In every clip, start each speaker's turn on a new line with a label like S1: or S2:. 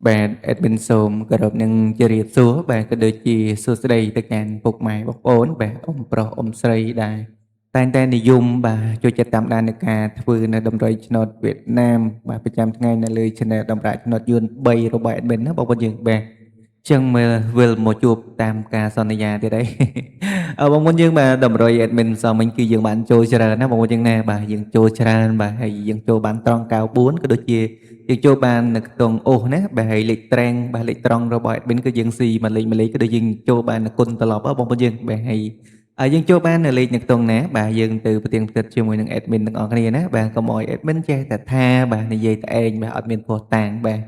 S1: បាទ admin សូមគោរពនឹងជម្រាបសួរបាទក៏ដូចជាសួស្តីទៅកាន់ពុកម៉ែបងប្អូនបាទអ៊ំប្រុសអ៊ំស្រីដែលតែងតែនិយមបាទចូលចិត្តតាមដានในការធ្វើនៅតម្រុយឆ្នោតវៀតណាមបាទប្រចាំថ្ងៃនៅលើ Channel តម្រាក់ឆ្នោតយួន3របស់ admin ណាបងប្អូនយើងបាទចឹងមើលវិលមកជួបតាមការសន្យាទៀតអី អឺបងប្អូនយើងបាទតម្រុយ admin សមមិញគឺយើងបានចូលច្រើនណាបងប្អូនយើងណាបាទយើងចូលច្រើនបាទហើយយើងចូលបានត្រង់94ក៏ដូចជាយើងចូលបាននៅខ្ទង់អូសណាបាទហើយលេខត្រែងបាទលេខត្រង់របស់ admin គឺយើងស៊ីមួយលេខមួយលេខក៏ដូចយើងចូលបាននៅគុណត្រឡប់ហ៎បងប្អូនយើងបាទហើយហើយយើងចូលបាននៅលេខនៅខ្ទង់ណាបាទយើងទៅប្រទៀងផ្ទិតជាមួយនឹង admin ទាំងអស់គ្នាណាបាទកុំឲ្យ admin ចេះតែថាបាទនិយាយតែឯងបាទអត់មានភស្តុតាងបាទ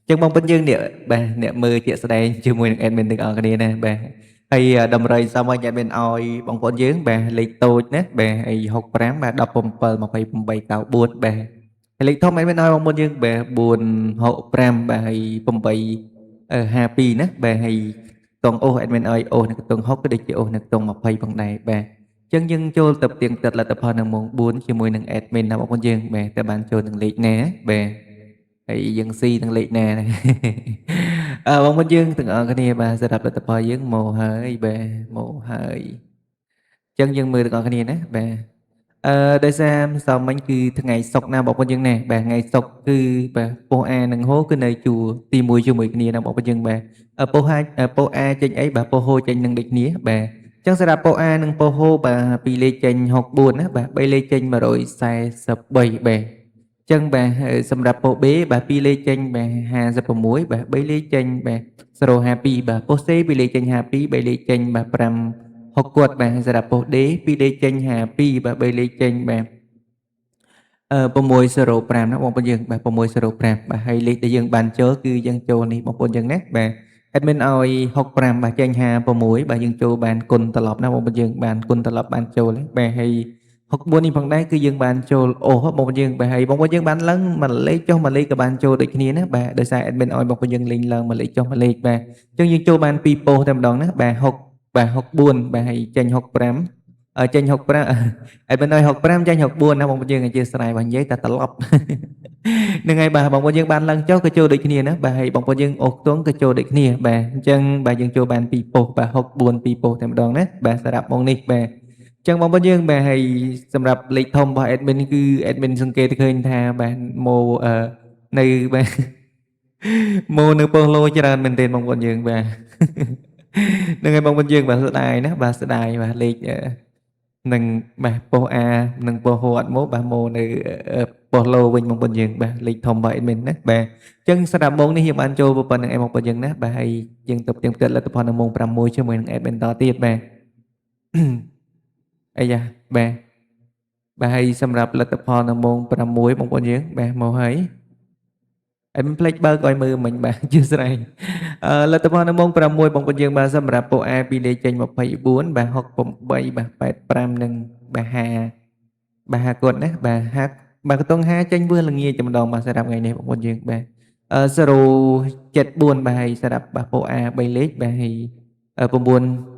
S1: ចឹងបងប្អូនយើងនេះបាទអ្នកមើលជាក់ស្ដែងជាមួយនឹង admin ទាំងអស់គ្នាណាបាទហើយតម្រុយសមឲ្យ admin ឲ្យបងប្អូនយើងបាទលេខតូចណាបាទហើយ65បាទ17 28 94បាទហើយលេខធំ admin ឲ្យបងប្អូនយើងបាទ4 65បាទហើយ8 52ណាបាទហើយតងអូស admin ឲ្យអូសនៅខ្ទង់6ក៏ដូចជាអូសនៅខ្ទង់20ផងដែរបាទអញ្ចឹងយើងចូលទៅផ្ទៀងផ្ទាត់លទ្ធផលនៅម៉ោង4ជាមួយនឹង admin ណាបងប្អូនយើងបាទតើបានចូលនឹងលេខណាបាទហើយយើងស៊ីនឹងលេខណា អឺបងប្អូនយើងទាំងអស់គ្នាបាទសម្រាប់លទ្ធផលយើងមកហើយបាទមកហើយអញ្ចឹងយើងមើលទាំងអស់គ្នាណាបាទអឺដោយសារម្សិលមិញគឺថ្ងៃសុក្រណាបងប្អូនយើងណាបាទថ្ងៃសុក្រគឺបាទពោះអានិងហូគឺនៅជួរទី1ជាមួយគ្នាណាបងប្អូនយើងបាទពោះអាពោះអាចេញអីបាទពោះហូចេញនឹងដូចគ្នាបាទអញ្ចឹងសម្រាប់ពោះអានិងពោះហូបាទពីរលេខចេញ64ណាបាទ3លេខចេញ143បាទចឹងបាទសម្រាប់ពោះ B បាទ2លេខចេញបាទ56បាទ3លេខចេញបាទ052បាទពោះ C 2លេខចេញ52 3លេខចេញបាទ5 6គាត់បាទសម្រាប់ពោះ D 2លេខចេញ52បាទ3លេខចេញបាទអឺ605ណាបងប្អូនយើងបាទ605បាទហើយលេខដែលយើងបានចូលគឺយើងចូលនេះបងប្អូនយើងណាបាទ admin ឲ្យ65បាទចេញ56បាទយើងចូលបានគុណត្រឡប់ណាបងប្អូនយើងបានគុណត្រឡប់បានចូលបាទហើយ64នេះផងដែរគឺយើងបានចូលអូសបងប្អូនយើងបាទហើយបងប្អូនយើងបានឡើងមួយលេខចុះមួយលេខក៏បានចូលដូចគ្នាណាបាទដោយសារ admin ឲ្យបងប្អូនយើងលេងឡើងមួយលេខចុះមួយលេខបាទអញ្ចឹងយើងចូលបានពីរប៉ុស្តិ៍តែម្ដងណាបាទ6បាទ64បាទហើយចេញ65ចេញ65 admin ឲ្យ65ចេញ64ណាបងប្អូនយើងអធិស្ឋានបាទនិយាយតែត្រឡប់ហ្នឹងហើយបាទបងប្អូនយើងបានឡើងចុះក៏ចូលដូចគ្នាណាបាទហើយបងប្អូនយើងអូសខ្ទង់ក៏ចូលដូចគ្នាបាទអញ្ចឹងបាទយើងចូលបានពីរប៉ុស្តិ៍បាទ64ពីរប៉ុស្តិ៍តែម្ដងណាបាទសម្រាប់ម៉ោងនេះបាទចឹងបងប្អូនយើងបាទហើយសម្រាប់លេខធំរបស់ admin គឺ admin សង្កេតឃើញថាបាទមកអឺនៅបាទមកនៅប៉ុស្តិ៍លោច្រើនមែនទែនបងប្អូនយើងបាទហ្នឹងហើយបងប្អូនយើងបាទស្ដាយណាបាទស្ដាយបាទលេខនឹងបាទប៉ុស្តិ៍ A និងប៉ុស្តិ៍ហូអត់មកបាទមកនៅប៉ុស្តិ៍ឡូវិញបងប្អូនយើងបាទលេខធំរបស់ admin ណាបាទអញ្ចឹងសម្រាប់ម៉ោងនេះយើងបានចូលប៉ុណ្្នឹងឯងបងប្អូនយើងណាបាទហើយយើងទៅផ្ទៀងផ្ទាត់លទ្ធផលនៅម៉ោង6ជាមួយនឹង admin តទៀតបាទអាយ៉ាបាទបាទហើយសម្រាប់លទ្ធផលនៅម៉ោង6បងប្អូនយើងបាទមកហើយអែមិនភ្លេចបើកឲ្យមើលមិញបាទជាស្រ័យអឺលទ្ធផលនៅម៉ោង6បងប្អូនយើងបាទសម្រាប់ពោ A ពីលេខចេញ24បាទ68បាទ85និងបាទ5បាទ5គាត់ណាបាទ5បាទកតុង5ចេញវើល្ងាចតែម្ដងបាទសម្រាប់ថ្ងៃនេះបងប្អូនយើងបាទអឺ074បាទហើយសម្រាប់បាទពោ A 3លេខបាទហើយ9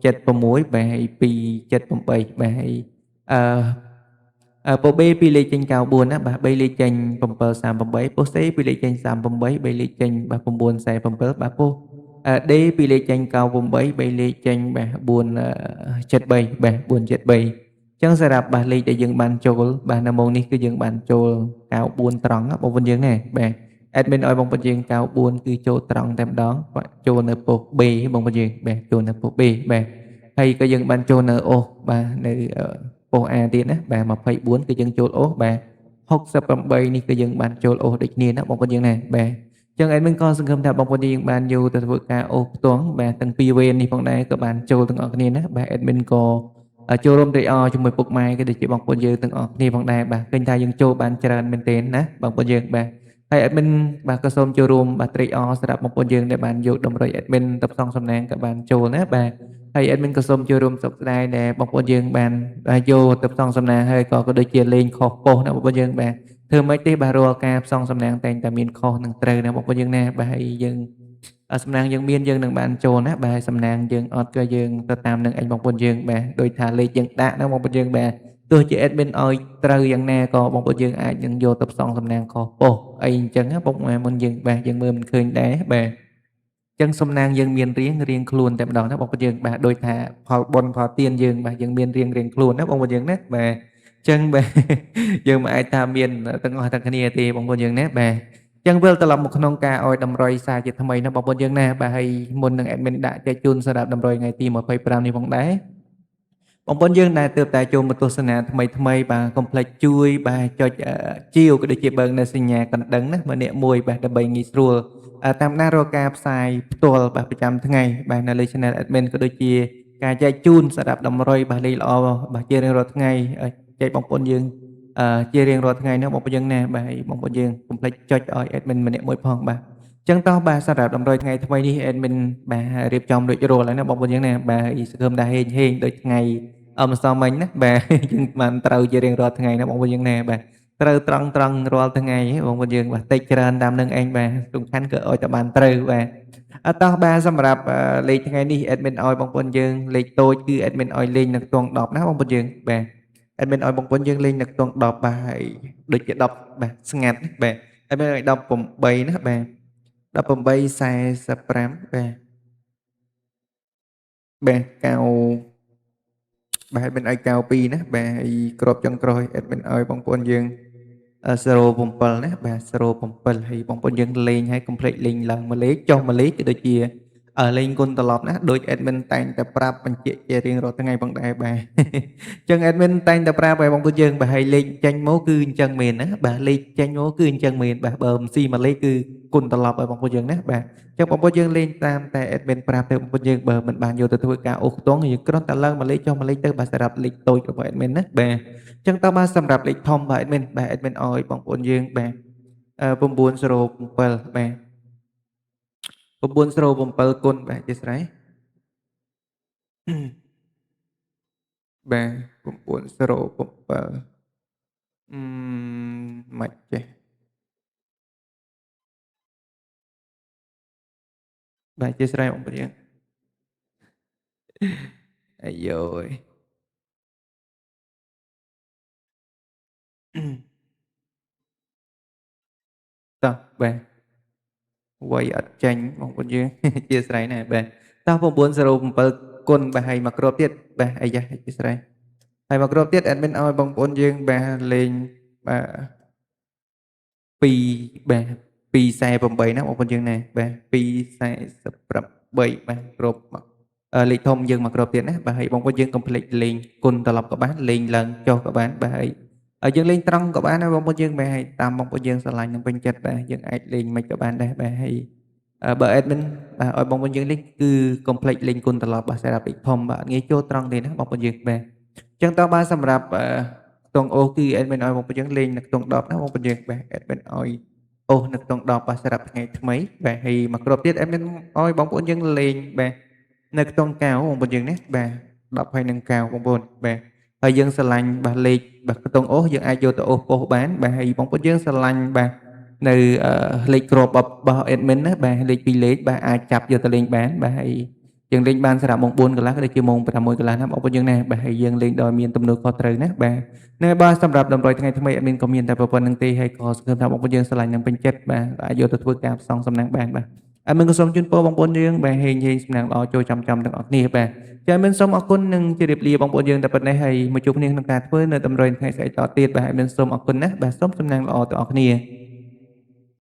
S1: 76បាទហើយ278បាទហើយអឺពោ B 2លេខចេញ94ណាបាទ3លេខចេញ738ពោ C 2លេខចេញ38 3លេខចេញបាទ947បាទពោ D 2លេខចេញ98 3លេខចេញបាទ473បាទ473ចឹងសម្រាប់បាទលេខដែលយើងបានចូលបាទនៅម៉ោងនេះគឺយើងបានចូល94ត្រង់បងប្អូនយើងណាបាទ admin ឲ្យបងប្អូនយើង94គឺចូលត្រង់តែម្ដងបាទចូលនៅប៉ុស្តិ៍ B បងប្អូនយើងបាទចូលនៅប៉ុស្តិ៍ B បាទហើយក៏យើងបានចូលនៅអូសបាទនៅប៉ុស្តិ៍ A ទៀតណាបាទ24គឺយើងចូលអូសបាទ68នេះគឺយើងបានចូលអូសដូចគ្នាណាបងប្អូនយើងណាបាទចឹង admin ក៏សង្ឃឹមថាបងប្អូនយើងបានយកទៅធ្វើការអូសផ្ទង់បាទទាំងពីរវេននេះផងដែរក៏បានចូលទាំងអស់គ្នាណាបាទ admin ក៏ចូលរួមត្រេកអរជាមួយពុកម៉ែក៏ដូចជាបងប្អូនយើងទាំងអស់គ្នាផងដែរបាទឃើញថាយើងចូលបានច្រើនមែនទែនណាបងប្អូនយើងបាទហើយ admin បាទក៏សូមចូលរួមបាទត្រេកអរសម្រាប់បងប្អូនយើងដែលបានយកតម្រុយ admin ទៅផ្សងសំណាងក៏បានចូលណាបាទហើយ admin ក៏សូមចូលរួមសោកស្ដាយដែលបងប្អូនយើងបានយកទៅផ្សងសំណាងហើយក៏ដូចជាលេងខុសប៉ុស្តិ៍ណាបងប្អូនយើងបាទធ្វើម៉េចទេបាទរាល់ការផ្សងសំណាងតែងតែមានខុសនឹងត្រូវណាបងប្អូនយើងណាបាទហើយយើងសំណាងយើងមានយើងនឹងបានចូលណាបាទសំណាងយើងអត់ក៏យើងទៅតាមនឹងអញបងប្អូនយើងបាទដោយថាលេខយើងដាក់ណាបងប្អូនយើងបាទ ទោះជា admin ឲ្យត្រូវយ៉ាងណាក៏បងប្អូនយើងអាចនឹងយកទៅផ្សងសំណាងខុសប៉ុសអីអញ្ចឹងណាពុកម៉ែមុនយើងបាទយើងមើលមិនឃើញដែរបាទចឹងសំណាងយើងមានរៀងរៀងខ្លួនតែម្ដងណាបងប្អូនយើងបាទដូចថាផលបុណ្យផលទានយើងបាទយើងមានរៀងរៀងខ្លួនណាបងប្អូនយើងណាបាទចឹងបាទយើងមិនអាចថាមានទាំងអស់ទាំងគ្នាទេបងប្អូនយើងណាបាទចឹងវិលត្រឡប់មកក្នុងការឲ្យតម្រុយសារជាថ្មីណាបងប្អូនយើងណាបាទហើយមុននឹង admin ដាក់ចែកជូនសម្រាប់តម្រុយថ្ងៃទី25នេះផងដែរបងប្អូនយើងដែលទើបតែចូលមកទស្សនាថ្មីថ្មីបាទកុំភ្លេចជួយបាទចុចជាវក៏ដូចជាបើកនៅសញ្ញាកណ្ដឹងណាម្នាក់មួយបាទដើម្បីងាយស្រួលតាមដានរាល់ការផ្សាយផ្ទាល់បាទប្រចាំថ្ងៃបាទនៅលើ Channel Admin ក៏ដូចជាការចែកជូនសម្រាប់តម្រុយបាទលេខល្អបាទជារៀងរាល់ថ្ងៃចែកបងប្អូនយើងជារៀងរាល់ថ្ងៃនោះបងប្អូនយើងណាបាទបងប្អូនយើងកុំភ្លេចចុចឲ្យ admin ម្នាក់មួយផងបាទចឹងតោះបាទសម្រាប់តម្រុយថ្ងៃថ្មីនេះ admin បាទរៀបចំរួចរាល់ហើយណាបងប្អូនយើងណាបាទសង្ឃឹមថាហេងហេងដូចថ្ងៃម្សិលមិញណាបាទយើងបានត្រូវជារៀងរាល់ថ្ងៃណាបងប្អូនយើងណាបាទត្រូវត្រង់ត្រង់រាល់ថ្ងៃបងប្អូនយើងបាទតិចច្រើនតាមនឹងឯងបាទសំខាន់គឺឲ្យតែបានត្រូវបាទអត់តោះបាទសម្រាប់លេខថ្ងៃនេះ admin ឲ្យបងប្អូនយើងលេខតូចគឺ admin ឲ្យលេងនៅខ្ទង់10ណាបងប្អូនយើងបាទ admin ឲ្យបងប្អូនយើងលេងនៅខ្ទង់10បាទហើយដូចជា10បាទស្ងាត់បាទ admin ឲ្យ18ណាបាទ18 45បាទបាទ9បាទ admin ឲ្យ92ណាបាទហើយក្របចុងក្រោយ admin ឲ្យបងប្អូនយើង07ណាបាទ07ហើយបងប្អូនយើងលេងហើយកុំភ្លេចលេងឡើងមួយលេខចុះមួយលេខក៏ដូចជាលេងគុណត្រឡប់ណាដូច admin តែងតែប្រាប់បញ្ជាក់ជារៀងរាល់ថ្ងៃផងដែរបាទអញ្ចឹង admin តែងតែប្រាប់ឲ្យបងប្អូនយើងបាទហើយលេខចេញមកគឺអញ្ចឹងមែនណាបាទលេខចេញមកគឺអញ្ចឹងមែនបាទបើមិនស៊ីមួយលេខគឺគុណត្រឡប់ឲ្យបងប្អូនយើងណាបាទអញ្ចឹងបងប្អូនយើងលេងតាមតែ admin ប្រាប់ទៅបងប្អូនយើងបើមិនបានយកទៅធ្វើការអូសខ្ទង់យើងគ្រាន់តែឡើងមួយលេខចុះមួយលេខទៅបាទសម្រាប់លេខតូចរបស់ admin ណាបាទអញ្ចឹងតើបាទសម្រាប់លេខធំបាទ admin បាទ admin ឲ្យបងប្អូនយើងបាទ907បាទ907គុណបាទជាស្រ័យបាទ907អឺមិនចេះបាទជាស្រ័យបងប្អូនយើងអាយយតោះបាទវាយអត់ចាញ់បងប្អូនយើងជាស្រ័យណាបាទតោះ907គុណបាទហើយមកគ្រាប់ទៀតបាទអាយ៉ាជាស្រ័យហើយមកគ្រាប់ទៀត admin ឲ្យបងប្អូនយើងបាទលេងបាទ2បាទ248ណាបងប្អូនយើងណាបាទ248បាទគ្រប់លេខធំយើងមកគ្រាប់ទៀតណាបាទហើយបងប្អូនយើងកុំភ្លេចលេងគុណត្រឡប់ក៏បានលេងឡើងចុះក៏បានបាទហើយយើងលេងត្រង់ក៏បានដែរបងប្អូនយើងបាទហើយតាមបងប្អូនយើងស្រឡាញ់និងពេញចិត្តបាទយើងអាចលេងមិនក៏បានដែរបាទហើយបើ admin បាទឲ្យបងប្អូនយើងលេងគឺកុំភ្លេចលេងគុណត្រឡប់បាទសម្រាប់លេខធំបាទងាយចូលត្រង់ទេណាបងប្អូនយើងបាទអញ្ចឹងតើបាទសម្រាប់ខ្ទង់អូសគឺ admin ឲ្យបងប្អូនយើងលេងនៅខ្ទង់10ណាបងប្អូនយើងបាទ admin ឲ្យអូសនៅខ្ទង់10បាទសម្រាប់ថ្ងៃថ្មីបាទហើយមកគ្រាប់ទៀត admin ឲ្យបងប្អូនយើងលេងបាទនៅខ្ទង់9បងប្អូនយើងណាបាទ10ហើយនឹង9បងប្អូនបាទហើយយើងស្រឡាញ់បាទលេខបាទខ្ទង់អូសយើងអាចយកទៅអូសប៉ុសបានបាទហើយបងប្អូនយើងស្រឡាញ់បាទនៅលេខគ្រាប់របស់ admin ណាបាទលេខ2លេខបាទអាចចាប់យកទៅលេងបានបាទហើយយើងលេងបានសម្រាប់ម៉ោង4កន្លះក៏ដូចជាម៉ោង6កន្លះណាបងប្អូនយើងណាបាទហើយយើងលេងដោយមានទំនួលខុសត្រូវណាបាទនៅបាទសម្រាប់តម្រុយថ្ងៃថ្មី admin ក៏មានតែប៉ុណ្្នឹងទេហើយក៏សង្ឃឹមថាបងប្អូនយើងស្រឡាញ់និងពេញចិត្តបាទអាចយកទៅធ្វើការផ្សងសំណាងបានបាទ admin ក៏សូមជូនពរបងប្អូនយើងបាទហេងហេងសំណាងល្អចូលចាំចាំទាំងអស់គ្នាបាទចា admin សូមអរគុណនិងជម្រាបលាបងប្អូនយើងតែប៉ុណ្ណេះហើយមកជួបគ្នាក្នុងការធ្វើនៅតម្រុយថ្ងៃស្អែកតទៀតបាទ admin សូមអរគុណណាស់បាទសូមសំណាងល្អទាំងអស់គ្នា។